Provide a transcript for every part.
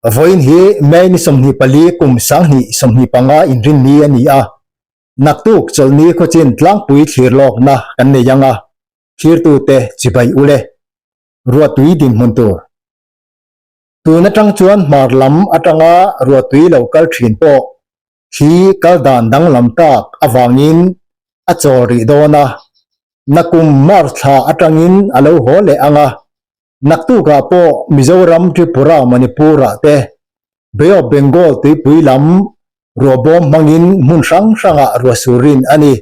Vawiin hi May ni 24 kum 2025 inrinni a ni a, naktuk chawlhni khawchin tlangpui thlir lawkna kan nei ang a, thlirtute chibai u le. Ruahtui dinhmun tur. Tun atang chuan hmar lam atanga ruahtui lo kal thin pawh hi kal dan danglam tak avangin a chawl rih dawn a, nakum March thla atangin a lo haw leh ang a, Naktukah pawh Mizoram, Tripura, Manipur-ah te Bay of Bengal tuipui lam ruahbawm hmangin hmun hrang hrangah ruah sur rin a ni.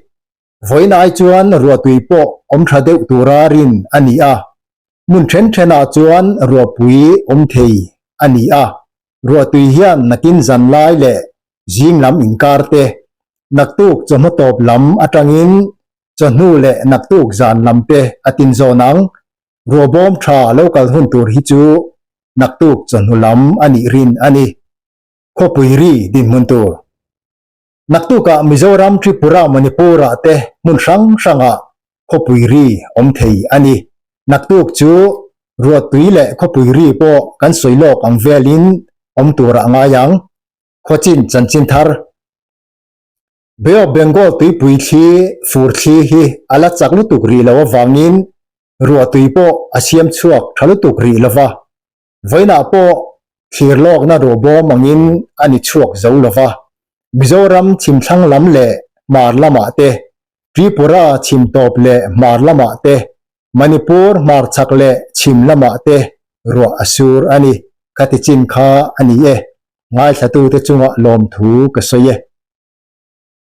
Vawiin ai chuan ruahtui pawh awm tha deuh tura rin a ni a. Hmun then thenah chuan ruahpui awm thei a ni a. Ruahtui hian nakin zan lai leh zing lam inkar te, naktuk chawhma tawp lam atangin chawhnu leh naktuk zan lam te a tinzawn ang. Ruahbawm tha lo kal hun tur hi chu naktuk chawhnu lam a nih rin a ni. Khawpui ri dinhmun tur. Naktukah Mizoram, Tripura, Manipur-ah te hmun hrang hrangah khawpui ri awm thei a ni. Naktuk chu ruahtui leh khawpui ri pawh kan sawi lawk ang velin awm turah ngai ang. Khawchin chanchin thar. Bay of Bengal tuipui thli fur thli hi a la chak lutuk rih lo avangin ruahtui pawh a siam chhuak tha lutuk rih lo va. Vawiinah pawh thlir lawkna ruahbawm angin a ni chhuak zo lo va. Mizoram chhimthlang lam leh hmar lamah te, Tripura chhim tawp leh hmar lamah te, Manipur hmarchhak leh chhim lamah te ruah a sur a ni. Khati chin kha a ni e. Ngaithlatute chungah lawmthu ka sawi e.